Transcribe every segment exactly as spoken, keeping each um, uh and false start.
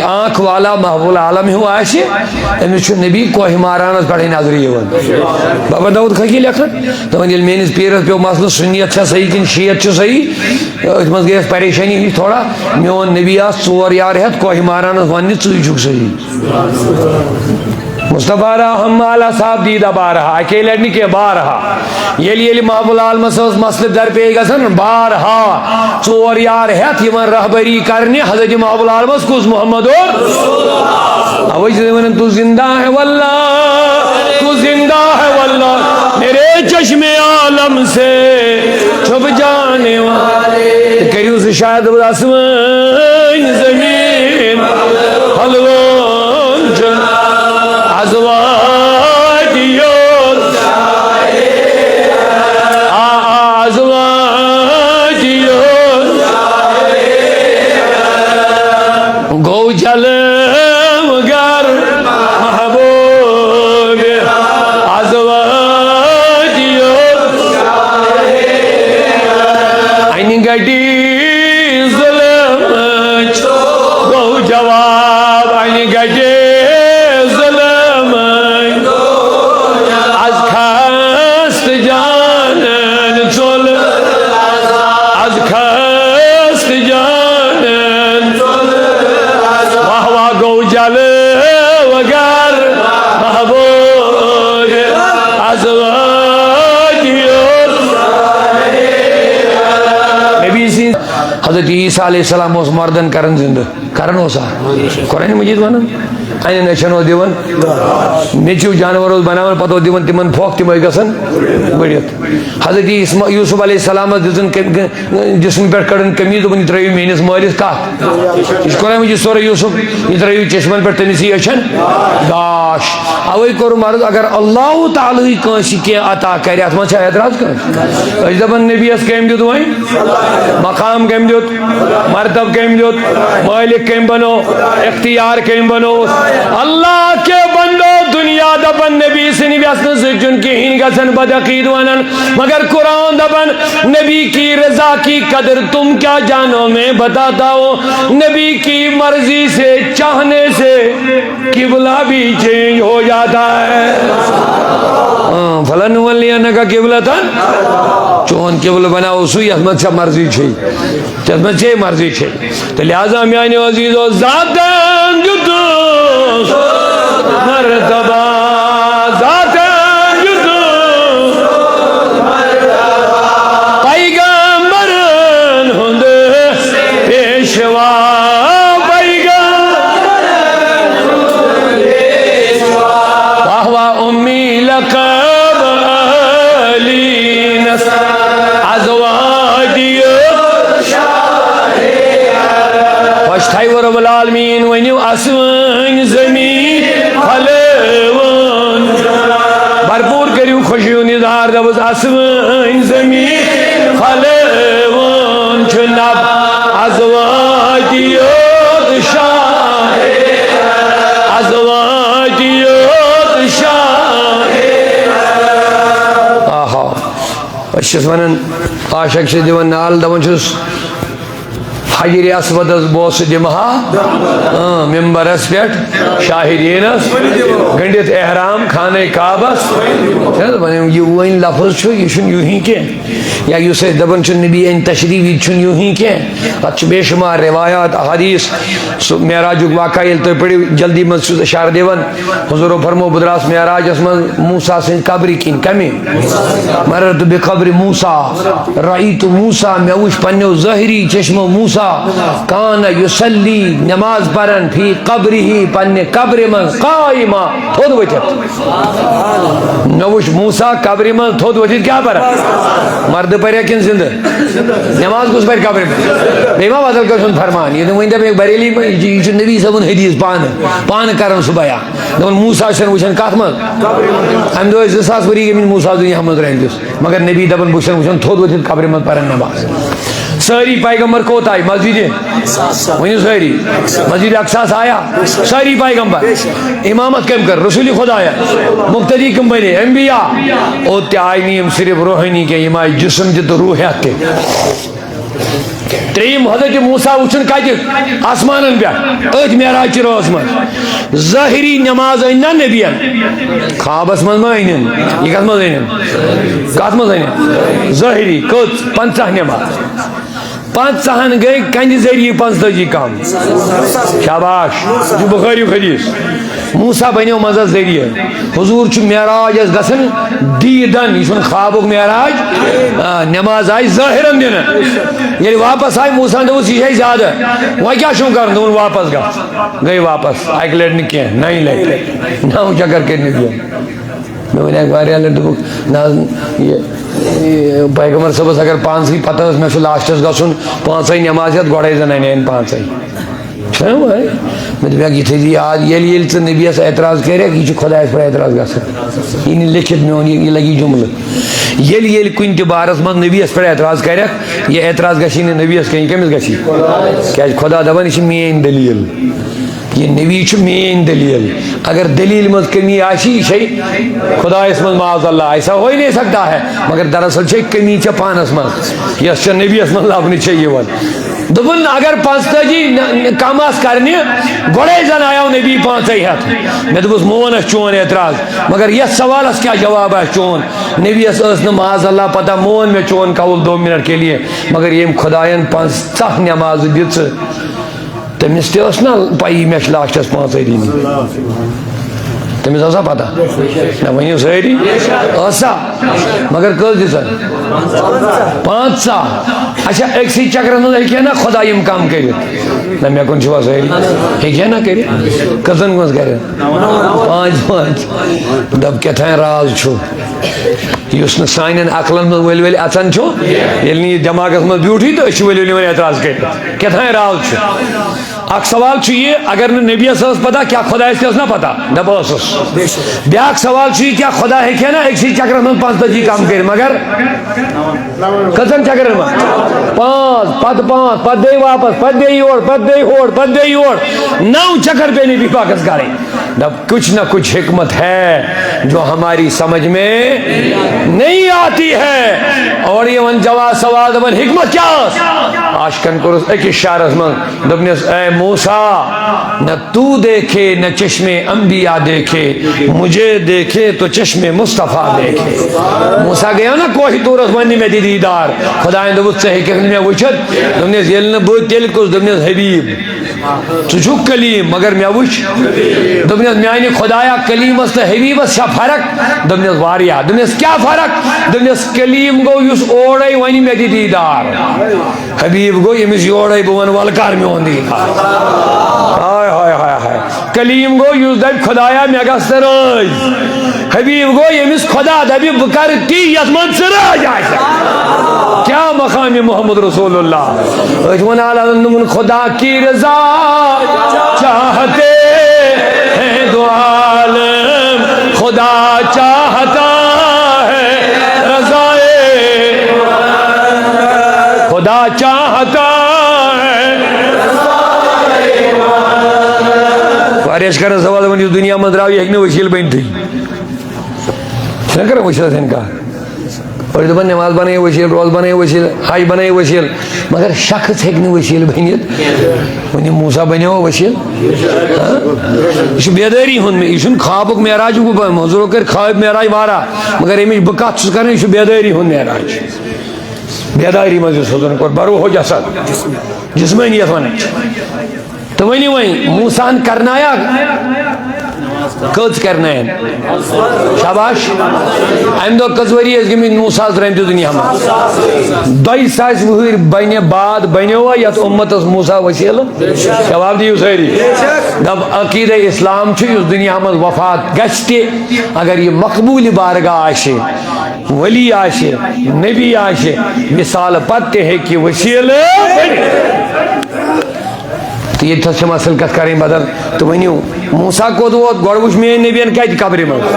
آنکھ والا محبوب العالم ہیوٗ آسہِ، أمِس چھُ نبی کوہ مارانس پٮ۪ٹھٕے نظرِ یِوان۔ بابا داؤد خاکی لیکھان، دَپان، ییٚلہِ میٲنِس پیٖرس پیوٚو مسلہٕ سُنیت چھا صحیح کِنہٕ شیعت چھُ صحیح، أتھۍ منٛز گٔیَس پریشٲنی ہِش تھوڑا۔ میون نبی آس ژور یار ہٮ۪تھ کوہ مارانس وننہِ، ژٕے چھُکھ صحیح۔ مصطفیٰ را ہم مالا صاحب دیدہ بارہا، اکے لٹہِ نہٕ کینٛہہ، بارہا۔ ییٚلہِ، ییٚلہِ محبوب العالمس ٲس مسلہٕ درپیش گژھان، بارہا ژور یار ہٮ۪تھ یِوان رہبری کرنہِ حضرت محبوب العالمس کُس محمد اور؟ اوے چھِ ونان، تو زندہ ہے واللہ، تو زندہ ہے واللہ، میرے چشم عالم سے چھپ جانے والے۔ کٔرِو سُہ شاید آسمٲنۍ زٔمیٖن پھۄلوُن چھُ ازواج یوت۔ آ، آ، ازواج یوت۔ گوٚو جلوگر محبوب ازواج یوت۔ انہِ گٹی ظلمٕچ گوٚو جواب، انہِ گٹی ظلمٕچ۔ از خست جانن ژوٚل، از خست جانن۔ واہ واہ گوٚو جلوگر محبوب ازواج یوت۔ نبی سٕنٛز حضرت عیسیٰ علیہ السلام اوس مردن کران زندٕ۔ کران اوسا؟ قرآن مجید ونان۔ انہِ نچھن اوس دِوان۔ میٚژِو جانور اوس بناوان، پتہٕ اوس دِوان تِمن پھۄکھ، تِم ٲسۍ گژھان بٔڑِتھ۔ حضرت اسما-، یوسف علیہ السلامس دِژٕن کٔمۍ، جسمہٕ پٮ۪ٹھ کٔڑٕن قمیٖض، دوٚپُن، "یہِ ترٲیِو میٲنِس مٲلِس کتھ؟" یہِ چھُ قرآن مجید سورہ یوسف، "یہِ ترٲیِو چشمن پٮ۪ٹھ تٔمِس یہِ أچھن گاش۔" اوے کوٚر مرض، اگر اللہ تعالیٰ ہٕے کٲنٛسہِ کینٛہہ عطا کرِ، اتھ منٛز چھا اعتراض کٲنٛسہِ؟ أسۍ دپان نبی یس کٔمۍ دیُت وۄنۍ؟ مقام کٔمۍ دیُت؟ مرتب کٔمۍ دیُت؟ مٲلِک کٔمۍ بنو؟ اختیار کٔمۍ بنووُس؟ اللہ کے بندو، دنیا دپان نبی سٕنٛدِ وٮ۪ژنہٕ سۭتۍ چھُنہٕ کِہیٖنۍ گژھان، بدعقید ونان، مگر قرآن دپان نبی کی رضا کی قدر تم کیا جانو، میں بتاتا ہوں، نبی کی مرضی سے، چاہنے سے قبلہ بھی چینج ہو جاتا ہے۔ ہاں، فلنولینک قبلۃ، چون قبلہٕ بناوو سُے یتھ منٛز ژےٚ مرضی چھے، یتھ منٛز ژےٚ مرضی چھے۔ تہٕ لہذا میانیو عزیزو، ذاتن دیُتُس مرتبہ، ذاتن دیُتُس پیغمبرن ہُنٛد پیشوا، پیغمبر۔ واہ واہ امی لقب علی نس ازواجی۔ خۄش تھایہِ رب العالمین، ؤنِو آسمٲنۍ زٔمیٖن پھۄلٲوُن۔ بھرپوٗر کٔرِو خوشی ہُنٛد اظہار، دَپُس آسمٲنۍ زٔمیٖن پھۄلٲوُن چھُ نب ازواج یوت شاہ، ازواج یوت شاہ۔ آہا۔ أسۍ چھِس وَنان، عاشق چھِ دِوان نال، دَپان چھُس، حجرِ اسودس بوسہٕ دِمہٕ ہا، اۭں، ممبرس پٮ۪ٹھ شاہدینس گٔنڈِتھ احرام خانہ کعبس۔ چھِ نہ حظ وَنان، یہِ وۄنۍ لفظ چھُ، یہِ چھُنہٕ یوٗہی کینٛہہ۔ یا یُس أسۍ دَپان چھِ نبی أنۍ تشریف، یہِ تہِ چھُنہٕ یوٗہی کینٛہہ۔ اَتھ چھُ بے شُمار روایات، احادیث۔ سُہ معراجُک واقعہ ییٚلہِ تُہۍ پٔرِو، جلدی منٛز چھُس اشارٕ دِوان۔ حضورو فرمو، بہٕ درٛاس معراجس منٛز موسیٰ سٕنٛزِ قبرِ کِنۍ۔ کمہِ؟ مررت بقبر موسیٰ، رأیت موسیٰ، مےٚ وُچھ پننیو ظٲہری چشمو موسیٰ، کان یصلی، نماز پران، فی قبرہ، پننہِ قبرِ منٛز، قائما، تھوٚد ؤتھِتھ۔ مےٚ وُچھ موسیٰ قبرِ منٛز تھوٚد ؤتھِتھ کیٛاہ پران؟ مردٕ پریا کِنہٕ زِندٕ؟ نماز کُس پرِ قبرِ منٛز؟ بیٚیہِ ما بدل کٲنٛسہِ ہُنٛد فرمان؟ یہِ نہٕ وۄنۍ دَپہِ، یہِ بریلی ما، یہِ چھُ، یہِ چھُ نبی صٲبُن حدیث پانہٕ، پانہٕ کران سُہ بیان۔ دَپان، موسیٰ چھَنہٕ وٕچھان کَتھ منٛز؟ اَمہِ دۄہ ٲسۍ زٕ ساس ؤری گٔمٕتۍ موسیٰ دُنیاہَس منٛز درٲمتِس، مگر نبی دَپان، بہٕ چھُسَن وٕچھان تھوٚد ؤتھِتھ قبرِ منٛز پَران نماز۔ سٲری پیغمبر کوٚت آیہِ؟ مسجدِ، ؤنِو سٲری، مسجدِ اقصیٰ ہَس آیا؟ سٲری پیغمبر۔ امامت کٔمۍ کٔر؟ رسوٗلِ خۄدایا۔ مقتدی کٕم بنے؟ انبیاء۔ اوٚت تہِ آیہِ نہٕ یِم صرف روحٲنی کینٛہہ، یِم آیہِ جسم تہِ تہٕ روح ہٮ۪تھ تہِ۔ ترٛیٚیِم حضرت موسیٰ وٕچھُن کَتہِ؟ آسمانَن پٮ۪ٹھ، أتھۍ معراج چہِ رٲژ منٛز۔ ظٲہری نماز أنۍ نا نبیَن؟ خوابَس منٛز ما أنِن؟ یہِ کَتھ منٛز أنِن؟ کَتھ منٛز أنِن؟ ظٲہری۔ کٔژ؟ پنٛژاہ نماز۔ پنٛژاہَن گٔے کَنہِ ذٔریعہٕ پانٛژتٲجی کم۔ شاباش، یہِ چھُ بخٲری حدیث۔ موسیٰ بنیو منٛزس ذٔریعہٕ۔ حضور چھُ معراج یَس گژھان دیٖدن، یہِ چھُنہٕ خوابُک معراج۔ آ، نماز آیہِ ظٲہرن دِنہٕ۔ ییٚلہِ واپس آیہِ، موسیٰ ہن دوٚپُس، "یہِ چھے زیادٕ، وۄنۍ کیٛاہ چھُم کرُن؟" دوٚپُن، "واپس گژھ۔" گٔے واپس، اَکہِ لٹہِ نہٕ کینٛہہ، نَیہِ لٹہِ۔ نَو چکر کٔرۍ مےٚ دِیُن۔ مےٚ وَنیٛاکھ واریاہ لَٹہِ، دوٚپُکھ، "نہ حظ، یہِ، یہِ پیغمبر صٲبَس اگر پانسٕے پَتہ ٲس، مےٚ چھُ لاسٹَس گژھُن، پانٛژَے نٮ۪ماز ہٮ۪تھ، گۄڈَے زَن اَنہِ ہَن پانٛژَے۔" چھُنہ وۄنۍ؟ مےٚ دوٚپمَکھ، "یہِ تھٲیزِ یاد، ییٚلہِ، ییٚلہِ ژٕ نبیَس اعتراض کَرٮ۪کھ، یہِ چھُ خۄدایَس پٮ۪ٹھ اعتراض گژھان۔ یہِ نہٕ لیٚکھِتھ میون، یہِ، یہِ لَگہِ جُملہٕ۔ ییٚلہِ، ییٚلہِ کُنہِ تہِ بارَس منٛز نبیَس پٮ۪ٹھ اعتراض کَرٮ۪کھ، یہِ اعتراض گژھی نہٕ نبیَس کینٛہہ، یہِ کٔمِس گژھی؟ کیٛازِ خۄدا دَپان، یہِ چھِ میٛٲنۍ دٔلیٖل۔" یہِ نبی چھُ میٲنۍ دٔلیٖل۔ اگر دٔلیٖلہِ منٛز کٔمی آسہِ، یہِ چھے خۄدایَس منٛز، معاذ اللہ، ایسا ہو ہی نہیں سکتا ہے۔ مگر دراصل چھے کٔمی ژےٚ پانَس منٛز، یۄس ژےٚ نبیَس منٛز لَبنہٕ چھے یِوان۔ دوٚپُن، اگر پانٛژتٲجی نہ-، نہ-، کم آسہٕ کرنہِ، گۄڈَے زَن آیاو نبی پانٛژَے ہٮ۪تھ۔ مےٚ دوٚپُس، مونَس چون اعتراض، مگر یَتھ سوالَس کیٛاہ جواب آسہِ چون؟ نبیَس ٲس نہٕ، معاذ اللہ، پتہ، مون مےٚ چون قول دو منٹ کے لیے، مگر ییٚمۍ خۄدایَن پنٛژاہ نٮ۪مازٕ دِژٕ، تٔمِس تہِ ٲس نا پَیی مےٚ چھِ لاسٹَس پانٛژَے دِنۍ۔ تٔمِس ٲسا پَتہ؟ نہ، ؤنِو سٲری۔ ٲسا؟ مگر کٔژ دِژَن؟ پنٛژاہ۔ اچھا، أکسٕے چکرَس منٛز ہیٚکہِ ہا نا خۄدا یِم کَم کٔرِتھ؟ نہ، مےٚ کُن چھِوا سٲری؟ ہیٚکہِ ہا نا کٔرِتھ؟ کٔژَن منٛز کَرِ؟ پانٛژھ، پانٛژھ۔ دَپ، کیٛاہ تام راز چھُ۔ یُس نہٕ سانٮ۪ن عقلن منٛز ؤلۍ ؤلۍ اَژان چھُ، ییٚلہِ نہٕ یہِ دٮ۪ماغس منٛز بیوٗٹھٕے، تہٕ أسۍ چھِ ؤلۍ ؤلۍ یِوان اعتراض کٔرِتھ۔ کیٛاہ تام راز چھُ۔ اکھ سوال چھُ یہِ، اگر نہٕ نبیَس ٲس پتہ، کیٛاہ خۄدایَس تہِ ٲس نا پتہ؟ دَپہٕ ٲسٕس۔ بیٛاکھ سوال چھُ یہِ، کیٛاہ خۄدا ہیٚکہِ ہا نا أکسٕے چکرس منٛز پانٛژتٲجی کم کٔرِتھ؟ مگر کٔژن چکرن منٛز؟ پانٛژھ، پتہٕ پانٛژھ، پتہٕ بیٚیہِ واپس، پتہٕ بیٚیہِ یور، پتہٕ بیٚیہِ ہور، پتہٕ بیٚیہِ یور۔ نَو چکر پیٚیہِ نبی پاکس کرٕنۍ۔ دَپ، کچھ نہ کچھ حکمت ہے جو ہماری سمجھ میں نہیں آتی ہے۔ اور یہ ون جواب سوال دپان، حکمت کیا ٲس؟ عاشقن کوٚرُس أکِس شعرس منٛز، دوٚپنس، اے موسیٰ، نہ تو دیکھے نہ چشم انبیاء دیکھے، مجھے دیکھے تو چشم مصطفیٰ دیکھے۔ موسیٰ گٔیو نا کوہِ طورس، وۄنۍ مےٚ دِ دیٖدار۔ خۄدایَن دوٚپُس، ژٕ ہیٚککھ نہٕ مےٚ وٕچھِتھ۔ دوٚپنس، ییٚلہِ نہٕ بہٕ، تیٚلہِ کُس؟ دوٚپنس، حبیب۔ ژٕ چھُکھ کلیم، مگر مےٚ وٕچھ۔ دوٚپنس، میانہِ خۄدایا، کلیمس تہٕ حبیبس چھا فرق؟ دوٚپنس، واریاہ۔ دوٚپنس، کیٛاہ فرق؟ دوٚپنس، کلیم گوٚو یُس اورے ونہِ مےٚ دِ دیٖدار، حبیب گوٚو ییٚمِس یورے بہٕ ونہٕ، ولہٕ کر میون دیٖدار۔ ہاے ہاے ہاے ہاے۔ کلیم گوٚو یُس دپہِ، خۄدایا، مےٚ گژھ ژٕ رٲضۍ۔ حبیب گوٚو ییٚمِس خۄدا دَپہِ، بہٕ کَرٕ تی یَتھ منٛز ژٕ رٲضۍ آسَکھ۔ کیا مقام محمد رسول اللہ۔ أتھۍ ووٚن اعلیٰ حضرتن، دوٚپُن، خدا کی رضا چاہتے ہیں دو عالم، خدا چاہتا ہے رضائے، خدا چاہتا ہے۔ واریاہ چھِ کران سوال، دَپان، یُس دُنیا منٛز درٛاو، یہِ ہیٚکہِ نہٕ ؤسیٖلہٕ بٔنِتھٕے۔ چھُنہ کران وسیلس انکار۔ أڑۍ دپان نماز بنٲیِو وسیلہٕ، روزٕ بنٲیِو وسیلہٕ، حج بنٲیِو وسیلہٕ، مگر شخص ہیٚکہِ نہٕ وسیلہٕ بٔنِتھ۔ وۄنۍ یہِ موسیٰ بنیوو وسیلہٕ؟ ہاں؟ یہِ چھُ بیدٲری ہُنٛد، یہِ چھُنہٕ خوابُک معراجُک۔ حضوٗرو کٔرۍ خواب معراج واریاہ، مگر ییٚمِچ بہٕ کتھ چھُس کران، یہِ چھُ بیدٲری ہُنٛد معراج۔ بیدٲری منٛز یُس حضوٗرن کوٚر، بروح و جسد، جسمٲنیت ونان چھِ۔ تہٕ ؤنِو وۄنۍ، موسیٰ ہن کرنایا؟ کٔژ کرناین؟ شاباش۔ امہِ دۄہ کٔژ ؤری ٲسۍ گٔمٕتۍ نوح صٲبس درٲمتِس دُنیا منٛز؟ دۄیہِ ساسہِ وُہٕرۍ بنہِ بعد بنیوا یتھ امتس موسیٰ وسیلہٕ؟ جواب دِیِو سٲری۔ دپ، عقیدہ اسلام چھُ، یُس دُنیا منٛز وفات گژھِ تہِ، اگر یہِ مقبول بارگاہ آسہِ، ولی آسہِ، نبی آسہِ، وصال پتہٕ تہِ ہیٚکہِ وسیلہٕ بٔنِتھ۔ تہٕ ییٚتہِ تھَس چھِ مسلہٕ کَتھ کَرٕنۍ بدل۔ تہٕ ؤنِو، موسیٰ کوٚت ووت؟ گۄڈٕ وٕچھ میٛٲنۍ نبیَن کَتہِ قبرِ منٛز؟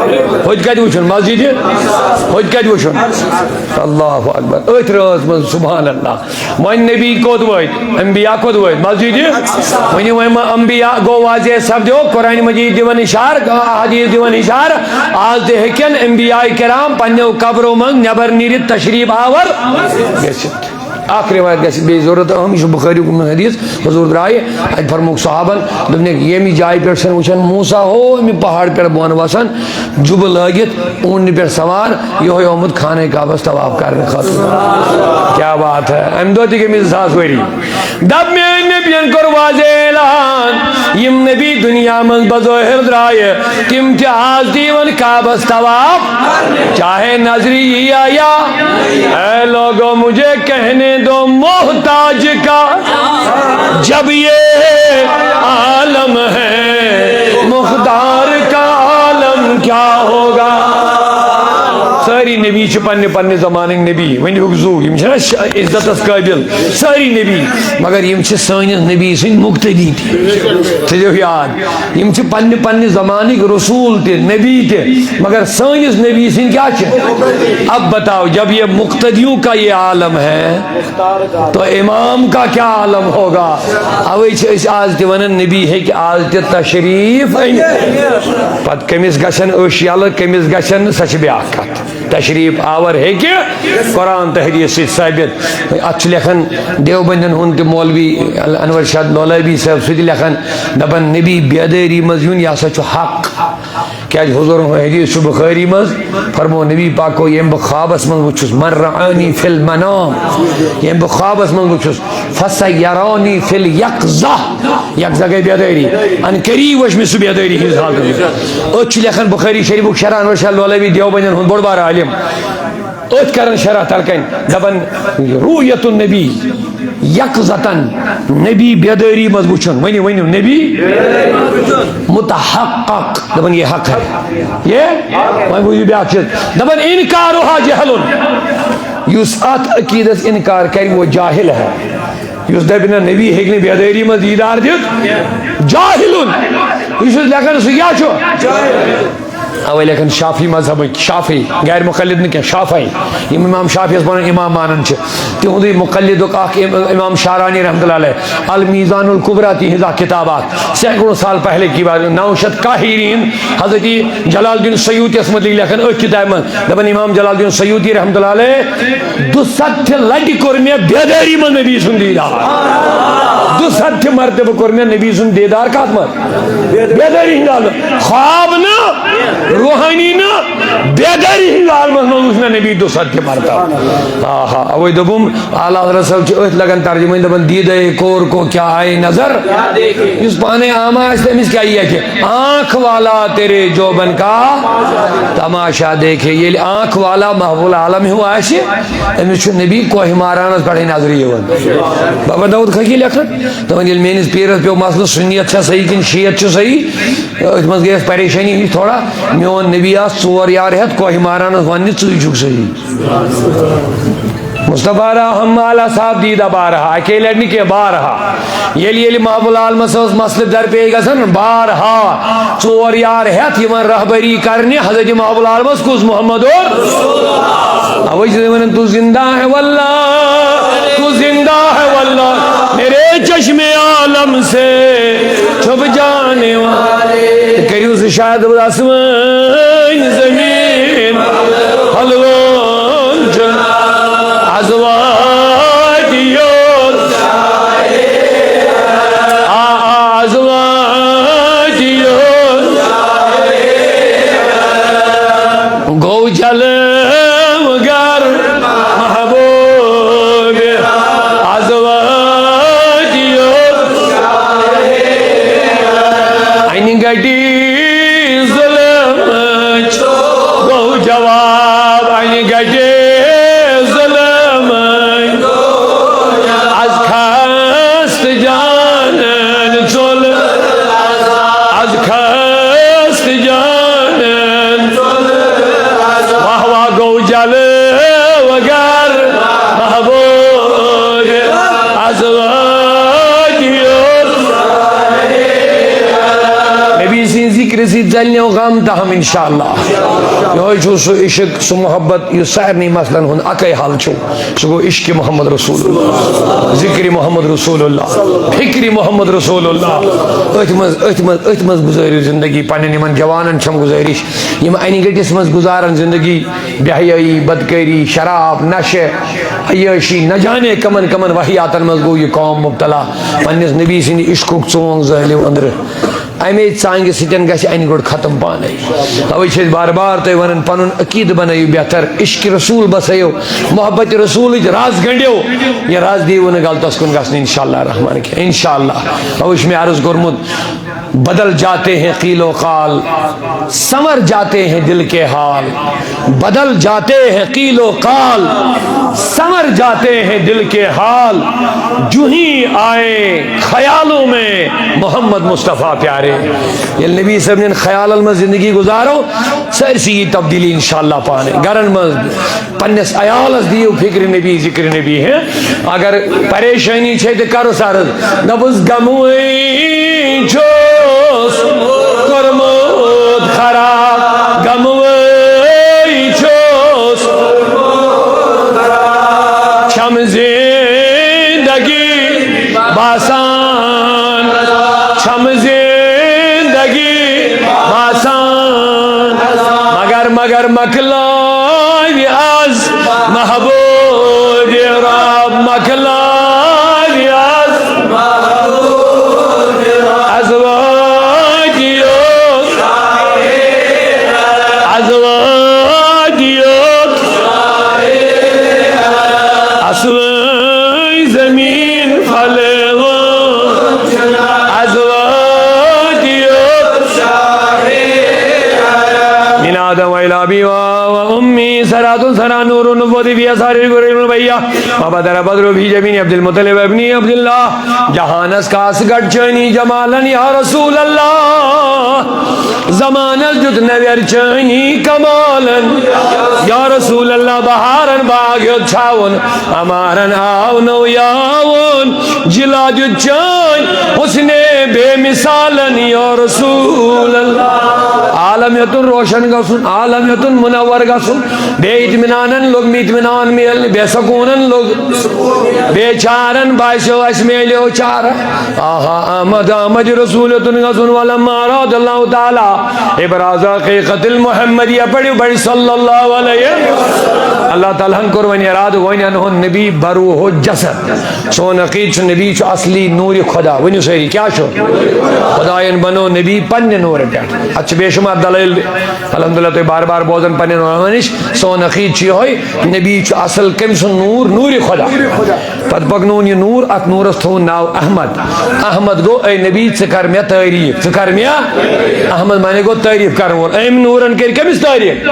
ہوٚتہِ کَتہِ وٕچھُن؟ مسجدِ؟ ہوٚتہِ کَتہِ وٕچھُن؟ اللہ اکبر۔ أتھۍ رٲژ منٛز، سبحان اللہ۔ وۄنۍ نبی کوٚت وٲتۍ؟ انبیاء کوٚت وٲتۍ؟ مسجدِ؟ ؤنِو وۄنۍ ما انبیاء گوٚو واضح سپدیو؟ قرآن مجید دِوان اِشارٕ، احادیث دِوان اِشارٕ۔ آز تہِ ہیٚکن انبیاء کرام پننیو قبرو منٛز نٮ۪بر نیٖرِتھ تشریف آور گٔژھِتھ۔ اکھ روایت گژھِ بیٚیہِ ضروٗرت اہم، یہِ چھُ بخاری کُن حدیث۔ حضور درٛایہِ، اَتہِ فرمووُکھ صحابن، دوٚپنَکھ، ییٚمہِ جایہِ پٮ۪ٹھ سَن وٕچھان موسیٰ ہو، اَمہِ پہاڑ پٮ۪ٹھ بۄن وَسان، جُبہٕ لٲگِتھ، اوٗنٹہِ پٮ۪ٹھ سوار، یِہوٚے آمُت خانہ کعبس طواف کرنہٕ خٲطرٕ۔ کیا بات ہے، اَمہِ دۄہ تہِ گٔمٕتۍ زٕ ساس ؤری۔ دَپ میٛٲنۍ نبیَن کوٚر واضح اعلان، یِم نبی دُنیا منٛز بظٲہِر درٛایہِ، تِم تہِ آز تہِ یِوان کعبس طواف، چاہے نظری یی یا۔ اے لوگو، مجھے کہنے دو محتاج کا، جب یہ عالم ہے، مقدار کا عالم کیا ہوگا؟ سٲری نبی چھِ پننہِ پننہِ زمانٕکۍ نبی، ؤنِو زُو، یِم چھِنہ ش-، عزتس قٲبِل، سٲری نبی، مگر یِم چھِ سٲنِس نبی سٕنٛدۍ مقتدی تہِ۔ تھٲیزیو یاد، یِم چھِ پننہِ پننہِ زمانٕکۍ رسول تہِ، نبی تہِ، مگر سٲنِس نبی سٕنٛدۍ کیٛاہ چھِ؟ اب بتاؤ، جب یہ مقتدیوں کا یہ عالم ہے، تو امام کا کیا عالم ہوگا؟ اوے چھِ أسۍ آز تہِ ونان، نبی ہیٚکہِ آز تہِ تشریف أنِتھ۔ پتہٕ کٔمِس گژھن أچھ یَلہٕ، کٔمِس گژھن نہٕ، سۄ چھِ بیٛاکھ کتھ۔ تشریف آور ہیٚکہِ قرآن تہٕ حدیث سۭتۍ ثٲبت۔ اتھ چھُ لیکھان دیوبندن ہُنٛد تہِ مولوی انور شاہ لولابی صٲب، سُہ تہِ لیکھان، دپان، نبی بیدٲری منٛز یُن، یہِ ہسا چھُ حق۔ کیازِ حضوٗرن ہُنٛد حدیث چھُ بخاری منٛز، فرموو نبی پاکو، ییٚمۍ بہٕ خوابس منٛز وُچھُس، من رآنی فی المنام، ییٚمۍ بہٕ خوابس منٛز وُچھُس، فسیرانی فی الیقظہ، یقظہ گٔے بیدٲری، ان قریب وٕچھ مےٚ سُہ بیدٲری ہٕنٛز حالت۔ أتھۍ چھُ لیکھان بخاری شریفُک شرح انور شاہ لولوی، دیوبندن ہُنٛد بوٚڑ بار عالم، أتھۍ کران شرح تلہٕ کنۍ، دپان، رؤیت النبی یقظتاً، نبی بیدٲری منٛز وٕچھُن۔ ؤنِو، ؤنِو، نبی متحقق، دپان، یہ حق ہے۔ یہ، وۄنۍ بوٗزِو بیٛاکھ چیٖز۔ دپان، انکارها جہل۔ یُس اتھ عقیدس انکار کرِ، وہ جاہل ہے۔ یُس دپہِ نہ، نبی ہیٚکہِ نہٕ بیدٲری منٛز دیٖدار دِتھ، جاہل۔ یہِ چھُس لیکھان، سُہ کیٛاہ چھُ؟ اوے لیکھان شافعی مذہبٕکۍ، شافعی، غیر مقلد نہٕ کینٛہہ، شافعی، یِم امام شافعیس پنُن امام مانان چھِ، تِہُنٛدُے مقلدُک اکھ ام-، امام شارانی رحمتہ اللہ علیہ، المیزان الکبریٰ تِہنٛز اکھ کتاب اکھ، سینکڑوں سال پہلے کی بات، نو شیٚتھ کاہیٖرین، حضرت جلال الدین سیوطیس متعلق لیکھان أتھۍ کتابہِ منٛز، دپان امام جلال الدین سیوطی رحمتہ اللہ علیہ، دُسَتھ لٹہِ کوٚر مےٚ بیدٲری منٛز نبی سُنٛد دیٖدار۔ دُسَتھ مرتبہٕ کوٚر مےٚ نبی سُنٛد دیٖدار۔ کتھ منٛز؟ بیدٲری ہِنٛدِ حالت۔ خواب نہٕ، روحٲنی نہٕ، بیدٲری ہِنٛدِ عالمس منٛز وُچھ مےٚ نبی دُسَتھ مرتبہٕ۔ آہا، اوے دوٚپُم، اعلیٰ حضرت صٲب چھِ أتھۍ لگان ترجمہٕ، دپان، دیدے کور کو کیا آئے نظر۔ یُس پانے عامہ آسہِ، تٔمِس کیٛاہ یی اَتھِ؟ آنکھ والا تیرے جوبن کا تماشا دیکھے۔ ییٚلہِ آنکھ والا محبوب العالم ہیوٗ آسہِ، أمِس چھُ نبی کوہ مارانس پٮ۪ٹھٕے نظرِ یِوان۔ بابا داؤد خاکی لیکھان، دپان، ییٚلہِ میٲنِس پیٖرس پیوٚو مسلہٕ، سُنیت چھا صحیح کِنہٕ شیعت چھُ صحیح، أتھۍ منٛز گٔیَس پریشٲنی ہِش تھوڑا۔ میون نبی آس ژور یار ہٮ۪تھ کوہ مارانس وننہِ، ژٕے چھُکھ صحیح۔ مصطفیٰ رحم والا صاحب دیدہ بارہا، اکے لٹہِ نہٕ کینٛہہ، بارہا۔ ییٚلہِ، ییٚلہِ محبوب العالمس ٲس مسلہٕ درپیش گژھان، بارہا ژور یار ہٮ۪تھ یِوان رہبری کرنہِ حضرت محبوب العالمس کُس محمد اور؟ اوے چھِ ونان، تو زندہ ہے واللہ، تو زندہ ہے واللہ، میرے چشم عالم سے چھپ جانے والے۔ کٔرِو سُہ شاید آسمان زمین حلوان چھُ از وادیو، آ، آ، از وادیو گوٚو جلوگر محبوب، از وادیو انہِ گٹی ظلمٕچ گوٚو جواب، انہِ گٹہِ ظلمٕچ۔ از خست جانن ژوٚل، از خست جانن۔ واہ واہ گوٚو جلوگر محبوب، از وادیو نبی سۭتۍ ژَلہِ نٮ۪و غم تہٕ ہم انشاءاللہ۔ یِہوٚے چھُ سُہ عشق، سُہ محبت، یُس سارنٕے مسلن ہُنٛد اَکَے حل چھُ۔ سُہ گوٚو عشق محمد رسول اللہ، ذکر محمد رسول اللہ، فکر محمد رسول اللہ۔ أتھۍ منٛز، أتھۍ منٛز، أتھۍ منٛز گُزٲرِو زندگی۔ پنٛنٮ۪ن یِمن جوانن چھَم گُزٲرِش، یِم انہِ گٔٹِس منٛز گُزارن زندگی، بے حیٲیی، بدکٲری، شراب، نشہٕ، عیٲشی، نہ جانے کمن کمن واحیاتن منٛز گوٚو یہِ قوم مبتلا۔ پنٛنِس نبی سٕنٛدِ عشقُک ژونگ زٲلِو أنٛدرٕ۔ اَمے ژانٛگہِ سۭتۍ گژھِ اَنہِ گوٚٹ ختم پانَے۔ اَوَے چھِ أسۍ بار بار تۄہہِ وَنان، پَنُن عقیٖدٕ بَنٲیِو بہتر، عشقِ رسول بَسٲیِو، محبتِ رسولٕچ رَز گٔنٛڈِو، یہِ رَز دیٖوٕ نہٕ غلطَس کُن گژھنہٕ، انشاءاللہ الرحمن کینٛہہ، انشاءاللہ۔ اَوَے چھُ مےٚ عرض کوٚرمُت، بدل جاتے ہیں قیل و قال، سنور جاتے ہیں دل کے حال، بدل جاتے ہیں قیل و قال، سنور جاتے ہیں دل کے حال، جوں ہی آئے خیالوں میں محمد مصطفیٰ پیارے۔ ییٚلہِ نبی صٲبنٮ۪ن خیالن منٛز زندگی گُزارو، سٲرسٕے یی تبدیٖلی انشاءاللہ پانے۔ گرن منٛز پننِس عیالس دِیِو فکرِ نبی، ذکرِ نبی۔ ہے، اگر پریشٲنی چھے تہٕ کرُس عرض، دَپُس غموٕے چھُس کوٚرمُت خراب، غموٕے چھُس چھم زندگی باسان، چھم زندگی باسان، مگر، مگر مۄکلٲوِ از محبوب رب، مۄکلٲوِ از۔ از وادی یوت، از وادی یوت، اصل زمین فلوان، از وادی یوت۔ من آدم و الی ابی و، و امی صراط سرا نور النبوت فی اثار الغر المبیہ، و بدر بدر فی جبین عبد المطلب ابن عبد اللہ۔ جہانس کاس گڑھ چٲنی جمالن یا رسول اللہ، زمانس دیُت نویر چٲنی کمالن۔ یا رسول اللہ، بہارن باغ ہیوٚت چھاوُن، امارن آو نوٚو یاوُن۔ جلا دیُت چٲنۍ حسن بے مثالن یا رسول اللہ۔ عالم یوتن روشن گژھُن، عالم یوتن منور گژھُن، بے اطمینانن لوٚگ مےٚ اطمینان میلنہِ، بے سکوٗنن لوٚگ بے چارن باسیو اسہِ میلیو چارہ۔ آہا، آمد، آمد رسول یوتن گژھُن۔ ولما اراد اللہ تعالیٰ ابراز حقیقت المحمدیہ، پڑھیو بڑی صلی اللہ علیہ۔ اللہ تعالیٰ ہن کوٚر وۄنۍ ارادٕ، وۄنۍ انہون نبی بروح جسد۔ سون عقیٖد چھُ نبی چھُ اصلی نوٗرِ خدا۔ ؤنِو سٲری، کیٛاہ چھُ؟ خدایَن بنوو نبی پننہِ نوٗرٕ پٮ۪ٹھ۔ اتھ چھِ بے شمار دلٲیل، الحمدللہ، تُہۍ بار بار بوزان پننٮ۪ن علماء نِش۔ سون عقیٖد چھُ یِہوٚے، نبی چھُ اصل کٔمۍ سُنٛد نوٗر؟ نوٗرِ خدا۔ پتہٕ پکنووُن یہِ نوٗر، اتھ نوٗرس تھوٚوُن ناو احمد۔ احمد گوٚو، اے نبی، ژٕ کر مےٚ تعریٖف، ژٕ کر مےٚ۔ احمد معنی گوٚو تعریٖف کرن وول۔ أمۍ نوٗرن کٔرۍ کٔمِس تعریٖف؟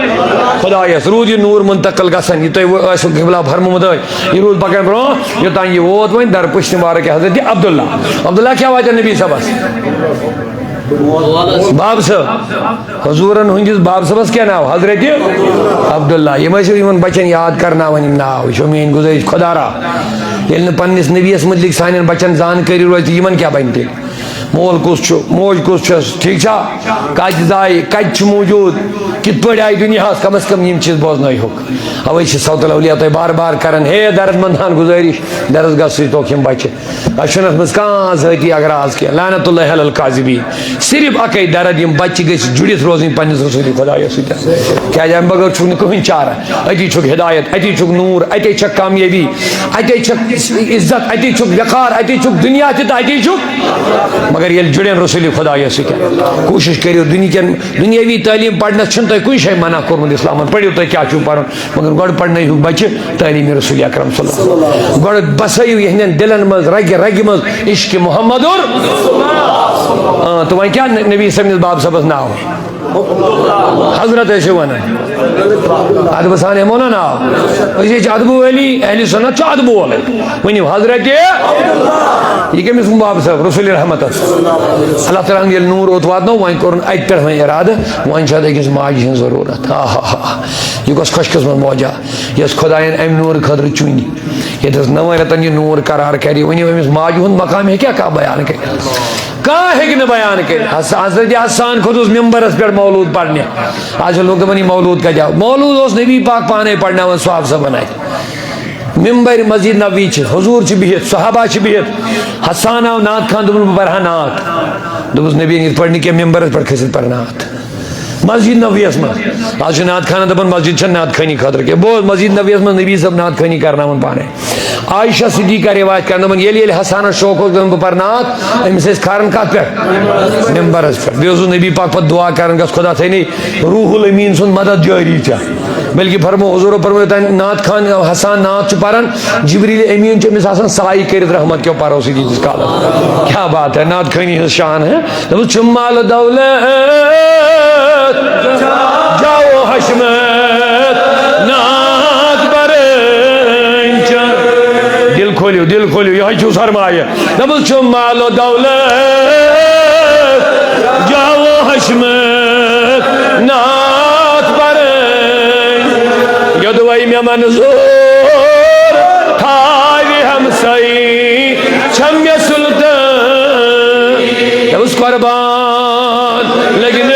خدایس۔ روٗد یہِ نوٗر منتقل گژھان، یہِ تۄہہِ ٲسوٕ قبلہ فرمومُت ٲسۍ۔ یہِ روٗد پکان برونٛہہ، یوٚتام یہِ ووت وۄنۍ درپُشتِ مبارک حضرت عبداللہ۔ عبداللہ کیٛاہ واتیو نبی صٲبس؟ باب صٲب۔ حضوٗرن ہٕنٛدِس باب صٲبس کیٛاہ ناو؟ حضرت عبداللہ۔ یِم ٲسِو یِمن بچن یاد کرناوان یِم ناو۔ یہِ چھو میٲنۍ گُزٲرِش، خۄدا را، ییٚلہِ نہٕ پننِس نبیَس مُتعلق سانٮ۪ن بچن زانکٲری روزِ، تہٕ یِمن کیٛاہ بنہِ تیٚلہِ؟ مول کُس چھُ، موج کُس چھَس، ٹھیٖک چھا؟ کَتہِ زایہِ، کَتہِ چھُ موجوٗد، کِتھ پٲٹھۍ آیہِ دُنیاہَس، کم از کم یِم چیٖز بوزنٲیہوکھ۔ اَوَے چھِ سوتُل اولیاء تۄہہِ بار بار کران، ہے درد مندان گُزٲرِش، درس گژھ سۭتۍ توکھ یِم بچہِ۔ اَسہِ چھُنہٕ اَتھ منٛز کانٛہہ ذٲتی اغراض کینٛہہ، لعنت اللہ علی الکاذبین۔ صرف اَکَے درد، یِم بچہِ گٔژھۍ جُڑِتھ روزٕنۍ پننِس رسوٗلِ خۄدایَس سۭتۍ۔ کیٛازِ اَمہِ بغٲر چھُکھ نہٕ کٕہٕنۍ چارہ۔ أتی چھُکھ ہدایت، أتی چھُکھ نوٗر، أتے چھکھ کامیٲبی، أتے چھکھ عزت، أتے چھُکھ وقار، أتے چھُکھ دُنیا تہِ تہٕ أتے چھُکھ۔ مگر ییٚلہِ جُڑن رسول خدایس سۭتۍ، کوٗشِش کٔرِو دُنیہکٮ۪ن، دُنیٲوی تعلیٖم پرنس چھُنہٕ تۄہہِ کُنہِ جایہِ منع کوٚرمُت اِسلامن، پٔرِو تُہۍ کیٛاہ چھُو پرُن، مگر گۄڈٕ پرنٲیہُکھ بچہِ تعلیٖم رسول اکرم صلی اللہ علیہ وسلم۔ گۄڈٕ بسٲیِو یِہنٛدٮ۪ن دِلن منٛز، رگہِ رگہِ منٛز عشق محمد اور، آ، تہٕ وۄنۍ کیٛاہ نبی صٲبنِس باب صٲبس ناو؟ حضرت ٲسِو ونان۔ ادبہٕ سان ہٮ۪مو نا ناو؟ أسۍ ہے چھِ ادبہٕ وٲلی، اہلِ سُنت چھُ ادبہٕ وولٕے۔ ؤنِو حضرت۔ یہِ کٔمِس ووٚن باب صٲب؟ رسول رحمتس۔ اللہ تعالیٰ ہن ییٚلہِ نوٗر اوٚت واتنو، وۄنۍ کوٚرُن اتہِ پٮ۪ٹھ وۄنۍ ارادٕ، وۄنۍ چھِ اتھ أکِس ماجہِ ہٕنٛز ضروٗرت۔ آ ہا ہا ہا۔ یہِ گوٚژھ خۄش قسمت موجا، یۄس خۄداین امہِ نوٗرٕ خٲطرٕ چُنہِ، ییٚتٮ۪س نون رٮ۪تن یہِ نوٗر قرار کرِ۔ ؤنِو أمِس ماجہِ ہُنٛد مقام ہیٚکیٛاہ کانٛہہ بیان کٔرِتھ؟ کانٛہہ ہیٚکہِ نہٕ بیان کٔرِتھ۔ حس-، حضرت حسان کھوٚتُس ممبرس پٮ۪ٹھ مولوٗد پرنہِ۔ آز چھِ لوٗکھ دَپان، یہِ مولوٗد کَتہِ آو؟ مولوٗد اوس نبی پاک پانے پرناوان صحابہٕ صٲبن اَتھِ۔ ممبر مسجد نبوی چھِ، حضور چھِ بِہِتھ، صحابہ چھِ بِہِتھ۔ حسان آو نعت خان، دوٚپُن، بہٕ پرٕ ہا نعت۔ دوٚپُس، نبی یَن یِتھ پٲٹھۍ نہٕ کینٛہہ، ممبرس پٮ۪ٹھ کھٔسِتھ پرٕ نعت۔ مسجد نبویس منٛز۔ آز چھِ نعت خانہ دپان مسجد چھےٚ نعت خٲنی خٲطرٕ کینٛہہ۔ بہٕ اوسُس مسجد نبویس منٛز نبی صٲب نعت خٲنی کرناوان پانے۔ عائشہ صدیقہ روایت کران دپان، ییٚلہِ ییٚلہِ حسانس شوق اوس گژھان بہٕ پرٕ نعت، أمِس ٲسۍ کھاران کتھ پٮ۪ٹھ؟ ممبرس پٮ۪ٹھ۔ بیٚیہِ اوسُس نبی پاک پتہٕ دعا کران، گژھ خدا تھٲینٕے روح الامین سُنٛد مدد جٲری ژےٚ۔ بلکہ فرمو حضورو فرمو، یوٚتام نعت خان حسان نعت چھُ پران، جبریل امین چھُ أمِس آسان سایہِ کٔرِتھ رحمت کیو پرو سۭتۍ ییٖتِس کالس۔ کیا بات ہے، نعت خٲنی ہٕنٛز شان ہے۔ دوٚپُس، چھُم مال و دولت جاہ و حشمت نعت پرٕنۍ چھِ۔ دل کھولیو، دل کھولیو، یہے چھُ سرمایہ۔ دوٚپُس، چھُم مال و دولت جاہ و حشمت نعت پرٕنۍ۔ یوٚدوَے مےٚ منظور تھاوِ ہمساے، چھم مےٚ سلطان۔ دوٚپُس، قربان لگہِ نَے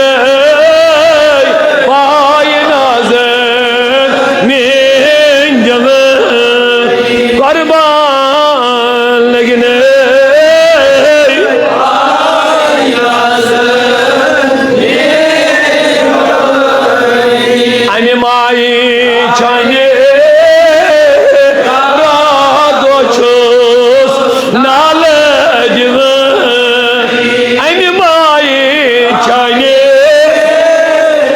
پایہِ نازن میٲنۍ جوان۔ قربان لگہِ نَے۔ امہِ مایہِ چانہِ راتھ دۄہ چھُس نالہٕ دِوان۔ امہِ مایہِ چانہِ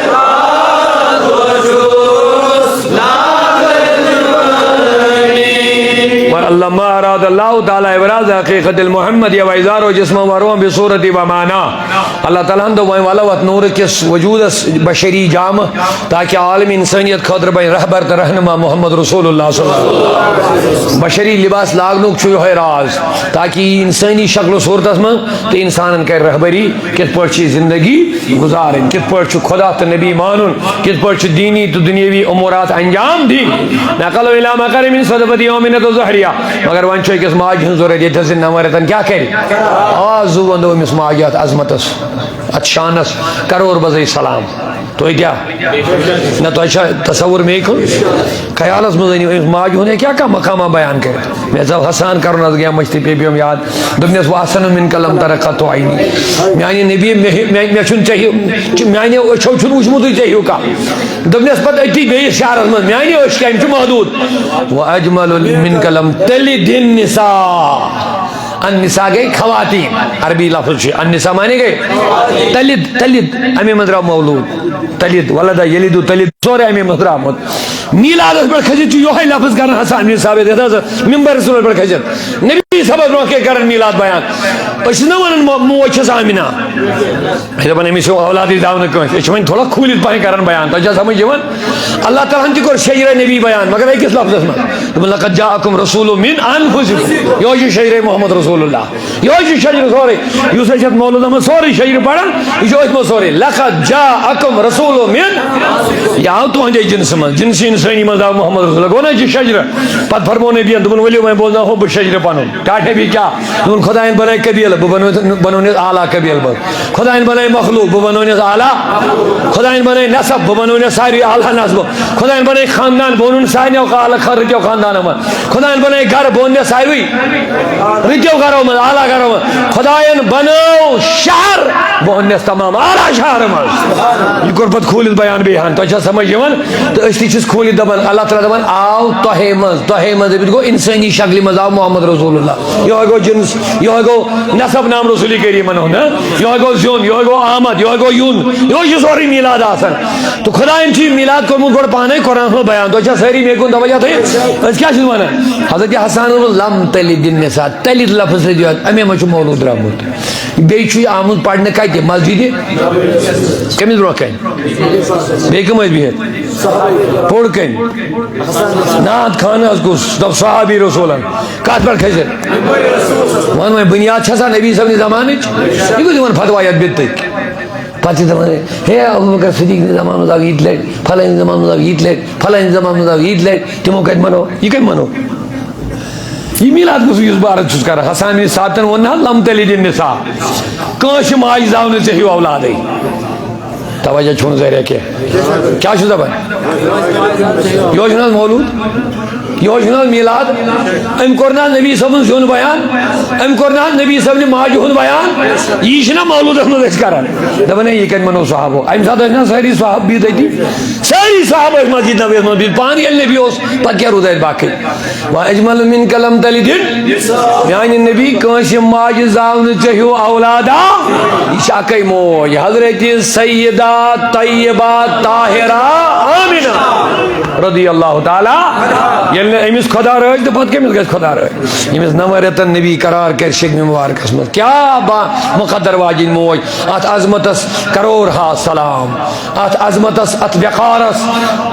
راتھ دۄہ چھُس نالہٕ دِوان۔ اور اللہ ما اراد اللہ تعالیٰ ابراز حقیقت المحمد یا ویزار و جسم و روح بصورت و معنی۔ اللہ تعالیٰ ہن دوٚپ، وۄنۍ والو اتھ نوٗرٕ کِس وجوٗدس بشری جامہٕ، تاکہِ عالم انسٲنیت خٲطرٕ بنہِ رہبر تہٕ رہنما محمد رسول اللہ صلی اللہ علیہ وسلم۔ بشری لباس لاگنُک چھُ یِہوٚے راز، تاکہِ یہِ انسٲنی شکل و صورتس منٛز تہٕ انسانن کرِ رہبری، کِتھ پٲٹھۍ چھِ زندگی گُزارٕنۍ، کِتھ پٲٹھۍ چھُ خدا تہٕ نبی مانُن، کِتھ پٲٹھۍ چھُ دینی تہٕ دُنیٲوی امورات انجام دِنۍ۔ نقل الی مقر من صدفتی یومینت و زہریہ۔ مگر وۄنۍ چھُ أکِس ماجہِ ہٕنٛز ضروٗرت، ییٚتہِ حظ یہِ نَوَن رٮ۪تن کیٛاہ کرِ؟ آ، زُو وَندو أمِس ماجہِ اَتھ عظمتس، اَتھ شانس، کرور بزے سلام۔ تُہۍ کیٛاہ؟ نہ، تۄہہِ چھا تصور مے کُن؟ خیالس منٛز أنِو أمِس ماجہِ ہُنٛد، ہے، کیٛاہ کانٛہہ مقامہ بیان کٔرِتھ؟ مےٚ ژاو حسان کرُن، از گٔیَم مٔشتٕے، پیٚیہِ پیٚیَم یاد۔ دوٚپنَس، "وَحسَنَ مِنْكَ لَمْ تَرَ قَطُّ عَيْنِي"۔ میٛانہِ نبی، مےٚ ہیوٚ-، مےٚ، مےٚ چھُنہٕ ژےٚ ہیوٚ-، چ-، میٛانیو أچھو چھُنہٕ وُچھمُتٕے ژےٚ ہیوٚ کانٛہہ۔ دوٚپنَس پتہٕ أتی بیٚیِس شعرس منٛز، "میٛانہِ أچھ کَمہِ چھُ محدوٗد؟" "وَأَجْمَلُ مِنْكَ لَمْ تَلِدِ النِّسَاءَ"۔ النِّساء گٔے خواتین، عربی لفظ چھُ۔ النِّساء معنی گٔے تلد، تلد، اَمے منٛز درٛاو مولوٗد۔ تلد، ولد یلد تلد، سورُے اَمے منٛز درٛامُت۔ میٖلادس پٮ۪ٹھ کھٔسِتھ چھُ یۄہے لفظ کران حسن امین صاحب، یتھ حظ ممبر رسول پٮ۪ٹھ کھٔسِتھ نبی صٲبس برونٛہہ کَنہِ کران میٖلاد بیان۔ أسۍ چھِنہ ونان مو-، موج چھس آمنہ۔ أسۍ دپان أمِس چھُ اولادٕے زاو نہٕ کٲنٛسہِ۔ أسۍ چھِ وۄنۍ تھوڑا کھوٗلِتھ پہن کران بیان۔ تۄہہِ چھا سمجھ یِوان؟ اللہ تعالیٰ ہن تہِ کوٚر شجرہ نبی بیان، مگر أکِس لفظس منٛز۔ دوٚپُن، "لقد جاءکم رسول من انفسکم"۔ یہِ حظ چھُ شجرہ محمد رسول اللہ۔ یہِ حظ چھُ شجرٕ سورُے۔ یُس أسۍ یَتھ مولوٗدَس منٛز سورُے شجرٕ پَران، یہِ چھُ أتھۍ منٛز سورُے۔ "لقد جاءکم رسول من"، یہِ آو تُہنٛدے جنسہٕ منٛز، جنسہٕ انسٲنی منٛز آو محمد رسول۔ گوٚو نہ یہِ چھُ شجرٕ۔ پتہٕ فرموو نبیَن، دوٚپُن، "ؤلِو وۄنۍ بوزناوہو بہٕ شجرٕ پَنُن۔" ٹاٹھے بیٚیہِ کیٛاہ؟ دوٚپُن، "خۄدایَن بنٲے قبیٖلہٕ، بہٕ بنٲو-، بنٲونَس اعلیٰ قبیٖلہٕ منٛز۔ خۄدایَن بنٲے مخلوٗق، بہٕ بنٲونَس اعلیٰ۔ خۄدایَن بنٲے نسب، بہٕ بنٲونَس ساروی اعلیٰ نسبہٕ۔ خۄدایَن بنٲے خاندان، بہٕ بناونَس سارنٕے اعلیٰ خ-، رٕتیو خاندانو منٛز۔" خۄدایَن بنٲے گرٕ، بہٕ ووٚن مےٚ ساروٕے رٕتیو گرو منٛز، اعلیٰ گرو منٛز۔ خۄدایَن بنٲو شہر، بہٕ ووٚن مےٚ تمام اعلیٰ شہر منٛز۔ یہِ کوٚر پتہٕ کھوٗلِتھ بیان بیٚیہِ ہن۔ تۄہہِ چھا سمجھ یِوان؟ تہٕ أسۍ تہِ چھِس کھوٗلِتھ دپان، اللہ تعالیٰ دپان، آو تۄہے منٛز، تۄہے منٛز دٔپِتھ گوٚو انسٲنی شکلہِ منٛز آو محمد رسول اللہ۔ یِہوٚے گوٚو جنس، یِہوٚے گوٚو نسب نام رسول کریٖمن ہُنٛد، ہہ؟ یِہوٚے گوٚو زیُن، یِہوٚے گوٚو آمد، یِہوٚے گوٚو یُن، یِہوٚے چھُ سورُے میٖلاد آسان۔ تہٕ خۄدایَن چھُ یہِ میٖلاد کوٚرمُت گۄڈٕ پانَے قرآنَس منٛز بیان۔ تۄہہِ چھا سٲری مےٚ کُن توجہ تھٲیِتھ؟ أسۍ کیٛاہ چھِ وَنان؟ حضرت حسن ووٚن، "لم تلد النساء"، تلد لفظ سۭتۍ یوت، اَمے منٛز چھُ مولوٗد درٛامُت۔ بیٚیہِ چھُ یہِ آمُت پَرنہٕ کَتہِ؟ مسجدِ کٔمِس برونٛہہ کَنہِ؟ بیٚیہِ کٕم ٲسۍ بِہِتھ؟ پوٚر کٔمۍ؟ نعت خان حظ کُس؟ دوٚپ صحابی رسوٗلَن۔ کَتھ پٮ۪ٹھ کھٔسِتھ؟ وَن وۄنۍ، بُنیاد چھےٚ سا نبی صٲبنہِ زمانٕچ؟ یہِ کُس دِوان فتوا یَتھ بِدتٕکۍ؟ پتہٕ چھِ دپان، "ہے، ابوبکر صدیق نہِ زمانہٕ منٛز آو یہِ تہِ لڑِ، فلٲنۍ زمانہٕ منٛز آو یہِ تہِ لڑِ، فلٲنۍ زمانہٕ منٛز آو یہِ تہِ لڑِ، تِمو کتہِ منو؟ یہِ کتہِ منو؟" یہِ میٖلاد قٕصہٕ یُس بہٕ عرض چھُس کران، حسان بن ثابتن ووٚن نہ، "لم تلد النساء"، کٲنٛسہِ ماجہِ زاو نہٕ ژےٚ ہیوٗ اولادٕے۔ توجہ چھُنہٕ ذرا کینٛہہ۔ کیٛاہ چھُ دَپان؟ یہِ اوس نہٕ حظ مولوٗد؟ یہِ اوس نہٕ حظ میٖلاد؟ أمۍ کوٚر نہٕ حظ نبی صٲبُن زیُن بیان؟ أمۍ کوٚر نہٕ حظ نبی صٲبنہِ ماجہِ ہُنٛد بیان؟ یی چھِنہ مولوٗدَس منٛز أسۍ کران۔ دَپان، ہے، یہِ کَتہِ مَنو صحابو؟ اَمہِ ساتہٕ ٲسۍ نہ سٲری صحابہٕ بِہِتھ أتی؟ سٲری صحابہٕ ٲسۍ مسجد نبویَس منٛز بِہِتھ۔ پانہٕ ییٚلہِ نبی اوس، پَتہٕ کیٛاہ روٗد اَسہِ باقٕے؟ "وأجمل منك لم تلد"۔ میانہِ نبی، کٲنٛسہِ ماجہِ زاو نہٕ ژےٚ ہیوٗ اولادا۔ یہِ چھِ اَکٕے موج، حضرت سیدہ طیبہ طاہرہ آمنہ رضی اللہ تعالیٰ۔ ییٚلہِ نہٕ أمِس خۄدا رٲچھ، تہٕ پَتہٕ کٔمِس گژھِ خۄدا رٲچھ؟ ییٚمِس نَوَن رٮ۪تَن نبی قرار کَرِ شیٚیِمہِ مُبارکَس منٛز۔ کیٛاہ با مُقدر واجِنۍ موج، اَتھ عظمتَس کَرور ہا سلام۔ اتھ عظمتس، اتھ وقارس،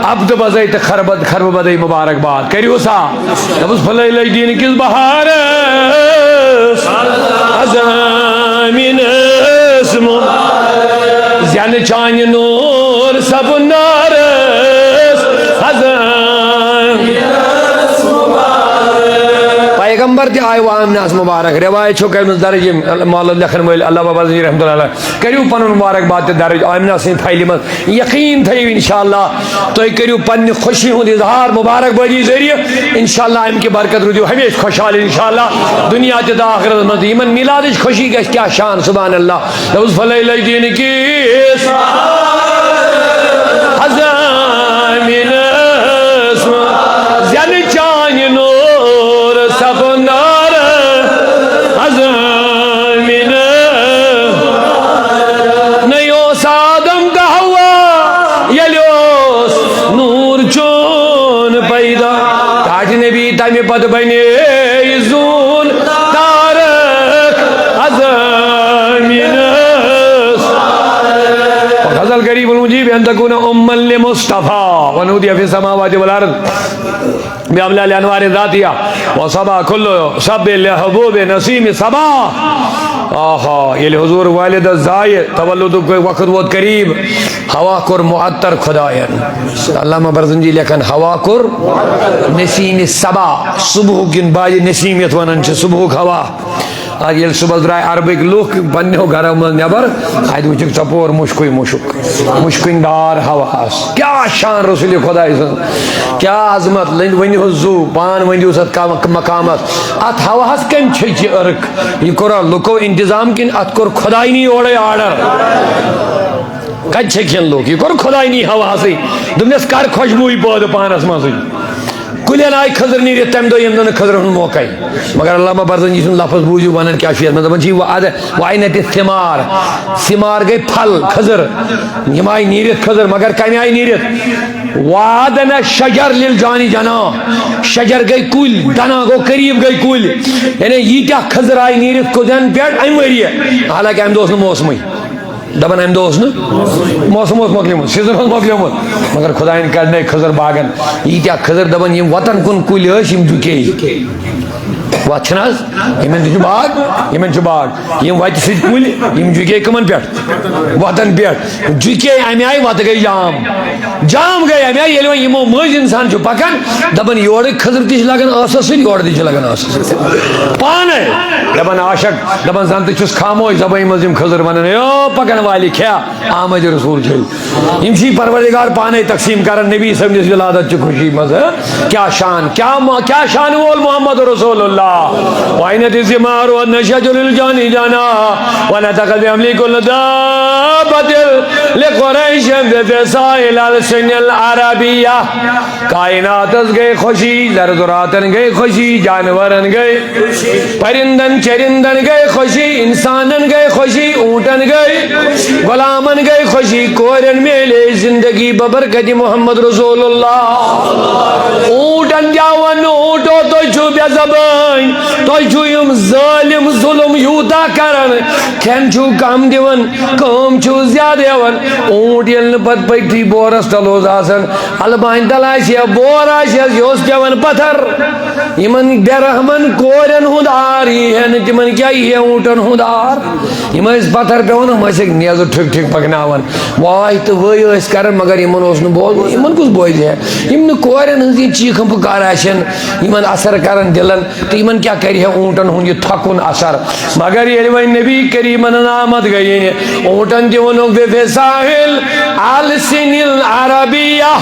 عبد بزے تہٕ خربد، خربہٕ بدے مبارک باد۔ کٔرِو سا۔ دوٚپُس، "پھٕلے لٔگۍ دیٖن کِس بہارس، از آمینس مُ-، زینہٕ چانہِ نوٗر سب نارس، از آمینس مُبارک۔" پیغمبر تہِ آیہِ آمنہس مبارک۔ روایت چھو کٔرمٕژ درج ییٚمۍ مولد لیکھن وٲلۍ علامہ بزنجی رحمتہ اللہ علیہ۔ کٔرِو پنُن مبارک باد تہِ درج آمنہ سٕنٛدِ فایلہِ منٛز۔ یقین تھٲیِو، انشاءاللہ تُہۍ کٔرِو پننہِ خوشی ہُنٛد اظہار مبارک بٲدی ذٔریعہٕ۔ انشاءاللہ امہِ کہِ برکت روٗزِو ہمیشہِ خوشحال، انشاءاللہ دُنیا تہِ تہٕ آخرتس منٛز تہِ۔ یِمن میلادٕچ خوشی گژھِ کیٛاہ شان، سبحان اللہ۔ دوٚپُس، "پھٕلے لٔگۍ دیٖن کِس حضامِنس منٛز، زینہٕ چانہِ نوٗر سفندر حضامِنس۔" نَے اوس آدم تہٕ حوا، ییٚلہِ اوس نوٗر چون پیدا۔ ٹاٹھۍ نبی تَمہِ پتہٕ بنے زوٗن تارک عظمیٖنس۔ غزل غریب المجیب ان تکون اماً لمصطفیٰ ونودی فی السماوات والارض۔ بأبلال انوار ذاتیہ و صبا کل سب لحبوب نسیم صبا۔ آہا، ییٚلہِ حضور والدہ زایہِ، تولدُک وقت ووت قریب، ہوا کوٚر معطر خدایَن۔ علامہ برزنجی لیکھان، ہوا کوٚر نسیم صبا، صبحُک یُن باجہِ نسیم یَتھ وَنان چھِ، صبحُک ہوا۔ آ، ییٚلہِ صُبحَس درٛاے عربٕکۍ لُکھ پنٛنیو گَرو منٛز نٮ۪بر، اَتہِ وٕچھُکھ ژۄپور مُشکُے مُشُک، مُشکُنۍ دار ہوا آس۔ کیٛاہ شان رسول خۄداے سٕنٛز، کیٛاہ عظمت، لٔنٛدۍ ؤنِو حظ زُو، پان ؤنِو حظ اَتھ کم-، مقامَس۔ اَتھ ہواہَس کٔمۍ چھٔچ یہِ عرق؟ یہِ کوٚرا لُکو انتظام کِنہٕ اَتھ کوٚر خۄداینی اورَے آرڈر؟ کَتہِ چھٔکۍ ہن لُکھ؟ یہِ کوٚر خۄداینی ہواہَسٕے۔ دوٚپنَس، "کر خۄشبوٗے پٲدٕ پانَس منٛزٕے۔" کُلٮ۪ن آیہِ کھٔزٕر نیٖرِتھ تَمہِ دۄہ، ییٚمہِ دۄہ نہٕ کھٔزرَن ہُنٛد موقعہٕ آیہِ۔ مگر علامہ برزنجی سُنٛد لفظ بوٗزِو، وَنان کیٛاہ چھُ یَتھ منٛز؟ دَپان چھِ، "وَعَدَ-، وَعَینَتِ ثِمار"، ثِمار گٔے پھل، کھٔزٕر۔ یِم آیہِ نیٖرِتھ کھٔزٕر، مگر کَمہِ آیہِ نیٖرِتھ؟ "وَعَدَنَ شَجَر لِلْجَانِ جَنَا"، شجر گٔے کُلۍ، دَنا گوٚو قریٖب گٔے کُلۍ۔ یعنی ییٖتیٛاہ کھٔزٕر آیہِ نیٖرِتھ کُلٮ۪ن پٮ۪ٹھ اَمہِ ؤریہِ، حالانکہ اَمہِ دۄہ اوس نہٕ موسمٕے۔ دَپان اَمہِ دۄہ اوس نہٕ، موسم اوس مۄکلیومُت، سیٖزن اوس مۄکلیومُت، مگر خۄدایَن کَڑنٲے کھٔزٕر باغن۔ ییٖتیٛاہ کھٔزٕر، دَپان یِم وَتَن کُن کُلۍ ٲسۍ، یِم جُکے۔ وَتھ چھِنہٕ حظ؟ یِمَن تہِ چھُ باغ، یِمَن چھُ باغ۔ یِم وَتہِ سۭتۍ کُلۍ، یِم جُکے کٕمَن پٮ۪ٹھ؟ وَتَن پٮ۪ٹھ۔ جُکے اَمہِ آیہِ، وَتہٕ گٔے جام۔ جام گٔے اَمہِ آیہِ، ییٚلہِ وۄنۍ یِمو مٔنٛزۍ اِنسان چھُ پَکان، دَپان، یورٕکۍ کھٔزٕر تہِ چھِ لَگان ٲسَس سۭتۍ، یورٕ تہِ چھِ لَگان ٲسَس سۭتۍ۔ پانَے دَپان عاشق، دَپان، زَن تہِ چھُس خاموش زبٲنۍ منٛز یِم کھٔزٕر وَنان، "اے او پَکَن والہِ کھےٚ، آمد رسول چھُے۔" یِم چھِ پروردگار پانے تقسیم کران نبی صٲبنِس ولادت چہِ خوشی منٛز۔ ہہ؟ کیا شان، کیا ما-، کیا شان وول محمد رسول اللہ۔ وعینت الثمار والنشأة للجان جانا، ونطق بحمل كل دابة لقريش بفصاحة الألسن العربية۔ کائناتس گٔے خوشی، زر زراتن گٔے خوشی، جانورن گٔے، پرندن چرندن گٔے خوشی، انسانن گٔے خوشی، اونٹن گٔے، غلامن گٔے خوشی، کورٮ۪ن میلے زندگی ببرکت محمد رسول اللہ۔ اونٹن کیٛاہ وننہٕ، اونٹو تُہۍ چھِو بے زبٲنۍ، تُہۍ چھِو یِم ظٲلم ظلم یوٗتاہ کران، کھٮ۪ن چھِو کم دِوان، کٲم چھِو زیادٕ ہٮ۪وان۔ اونٹ ییٚلہِ نہٕ پتہٕ پٔکتھٕے بورس تل اوس آسان، البانہِ تل آسہِ ہا بور آسہِ ہس، یہِ اوس پٮ۪وان پتھر۔ یِمن بے رحمن کورٮ۪ن ہُنٛد عار یی ہے نہٕ، تِمن کیٛاہ یی ہے اونٹن ہُنٛد عار؟ یِم ٲسۍ پتھر پٮ۪وان، یِم ٲسِکھ نیزٕ ٹھُکۍ ٹھُکۍ پکناوان۔ واے تہٕ وٲے ٲسۍ کران، مگر یِمن اوس نہٕ بوزُن، یِمن کُس بوزِ ہے؟ یِم نہٕ کورٮ۪ن ہٕنٛز یہِ چیٖخہٕ پُکار آسن، یِمن اثر کرن دِلن، تہٕ یِمن کیٛاہ کرِ ہے اوٗنٹن ہُنٛد یہِ تھۄکُن اثر؟ مگر ییٚلہِ وۄنۍ نبی کریٖمن آمد گٔیہِ، اوٗنٹن تہِ ووٚنُکھ، بفصاحِ السن العربیہ،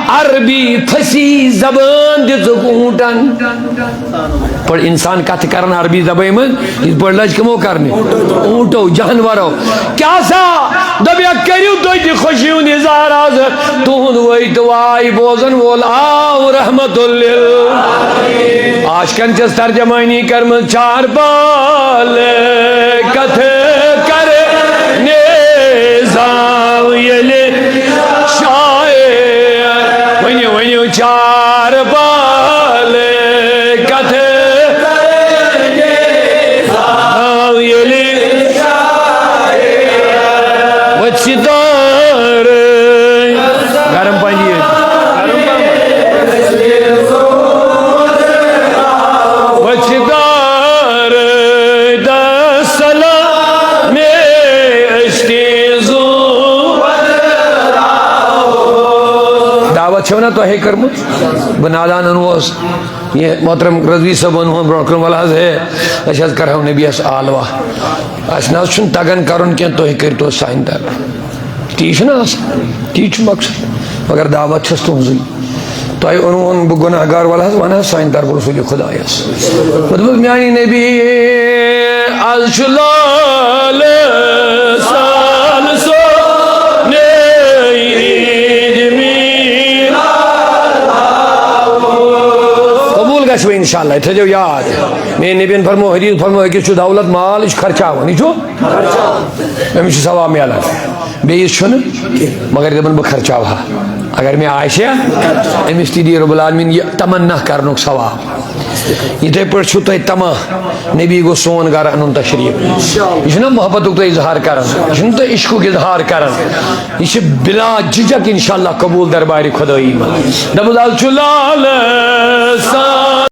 عربی فصیح زبان دِژٕکھ اوٗنٹن۔ پٲٹھۍ انسان کتھ کران عربی زبٲنۍ منٛز، یِتھ پٲٹھۍ لٔج کٕمو کرنہِ؟ اوٗنٹو، جانورو۔ کیٛاہ سا؟ دوٚپیکھ، کٔرِو تُہۍ تہِ خوشی ہُنٛد اظہار آز۔ تُہُنٛد وٲے تہٕ واے بوزن وول آو رحمت لل۔ عاشقن چھس ترجمٲنی کٔرمٕژ، چار بال کتھ کرنے زاو ییٚلہِ شاعر۔ ؤنِو، ؤنِو، چار بال کتھ زاو ییٚلہِ وۄتھ ستارٕ۔ گرم پانی۔ وۄتھ ستارٕ دسلام مے اشتی زو۔ دعوت چھو نا تۄہے کٔرمٕژ؟ بہٕ نادان اوس۔ یہِ محترم رضوی صٲب ووٚن برونٛہہ کُن، وَلہٕ حظ ہے، أسۍ حظ کَرہو نبیَس آلوا۔ اَسہِ نہ حظ چھُنہٕ تَگان کَرُن کینٛہہ، تُہۍ کٔرۍتو سانہِ طرفہٕ۔ تی چھُنہ آسان، تی چھُ مقصد۔ مگر دعوت چھَس تُہٕنٛزٕے۔ تۄہہِ اوٚنوُن بہٕ گۄناہ گار، وَلہٕ حظ وَن حظ سانہِ طرفہٕ رسوٗلِ خۄدایَس۔ مطلب میٛانہِ نبی، آز چھُ لال سال سونے عید میلاد۔ قبول گژھِ وۄنۍ انشاءاللہ، یہِ تھٲیزیو یاد۔ میٛٲنۍ نبیَن فرموو، حدیث فرموو، أکِس چھُ دولت مال، یہِ چھُ خرچاوُن، یہِ چھُ؟ أمِس چھُ ثواب میلان، بیٚیِس چھُنہٕ، مگر دَپان، بہٕ خرچاوٕ ہا۔ اگر مےٚ آسہِ ہا، أمِس تہِ دی رب العالمین یہِ تمنا کرنُک ثواب۔ یِتھَے پٲٹھۍ چھُو تۄہہِ تمام، نبی گوٚو سون گرٕ اَنُن تشریٖف۔ یہِ چھُنہ محبتُک تۄہہِ اظہار کران، یہِ چھُنہٕ تۄہہِ عشقُک اظہار کران۔ یہِ چھِ بلا جھجک انشاءاللہ قبول دربارِ خۄدٲیی منٛز۔ دَپُس، آز چھُ لال سان۔